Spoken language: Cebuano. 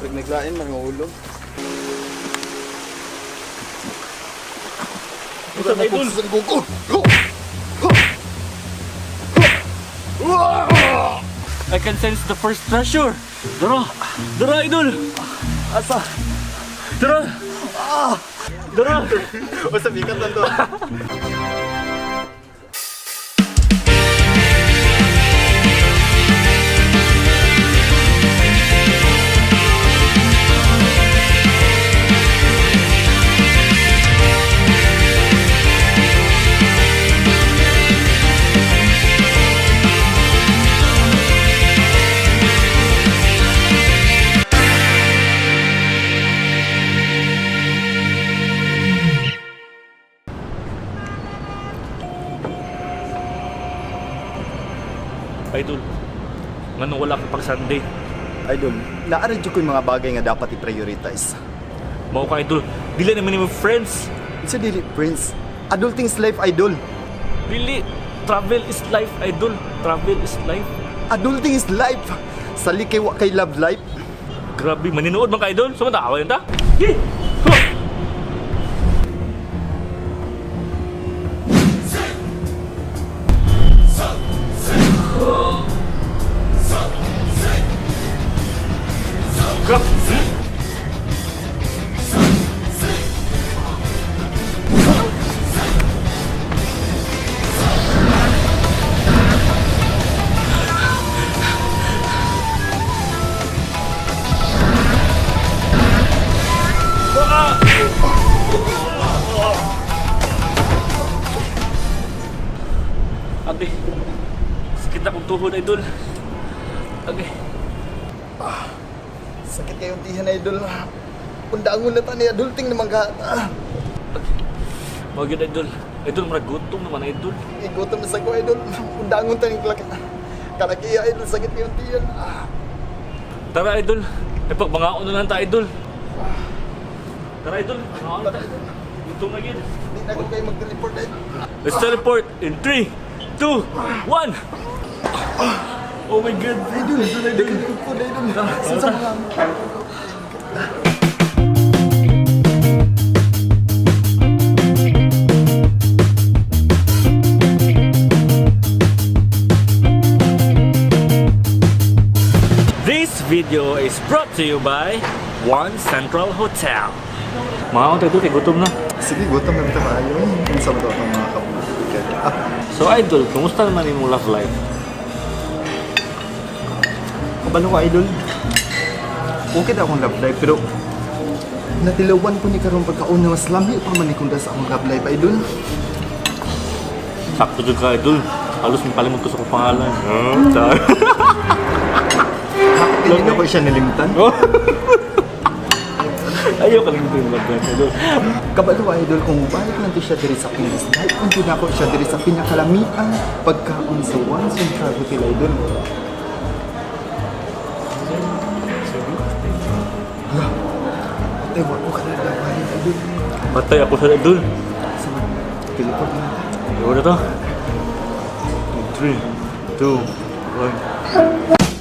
Murag naglain man nga ulo. Unsa na, idol? Sa Goku. I can sense the first treasure. Dara! Dara, idol! Asa? Dara! Dara! Basta bigat lang to. Idol, ngano wala ka pag Sunday? Idol, naa ra jud ko'y mga bagay nga dapat i-prioritize. Mao ka, idol. Dili naman nimo friends. Isa dili, Prince. Adulting's life, idol. Dili. Travel is life, idol. Travel is life. Adulting is life. Sali kay wa kay love life. Grabe, maninood man ka, idol. Sumata, away ta. Yee! Huh! Grab! Ate, sakit na kong tuhod, idol. Ate, Sakit kayong tihan, idol. Undangon na ta ni adulting naman ka. Ah, mga yun, idol. Idol, murag gutom naman, idol. igutom na sa ko, idol. Undangon ta ning plaka. Karakiya, idol. Sakit kayong tihan. Ah, Tara, idol. Ay, pagbangaon na lang ta, idol. Tara, idol. Bangaon na ta. Gutom na gid. Di na ko kayo mag-teleport, idol. Let's teleport in 3, 2, 1. Oh my God. Idol, idol, idol. Idol, idol. Sa mga... This video is brought to you by One Central Hotel. Mga akong idol, kay gutom na. Sige, gutom na bitaw maayo. Unsa ba to atong mga kabukigan? Ah, So, idol, kumusta naman imong love life? kabalo ka, idol. Okay na akong love life, pero natilawan ko ni karon pagkauna mas lami pa man ni kunda sa akong love life, idol. Sakto jud ka, idol. Halos mapalimot ko sa akong pangalan. Huh? Char. Hindi na ko siya nalimtan. Ayaw kalimutan yung love life, idol. Kabalo ka, idol, kung balik lang to siya diri sa Pinas, dahil kung na ako siya diri sa pinakalamiang pagkaon sa One Central Hotel, idol. Hala, patay, wa ko kada balik, idol. Patay ako sa idol. Sa teleport na. Ayaw na to. 3, 2, 1.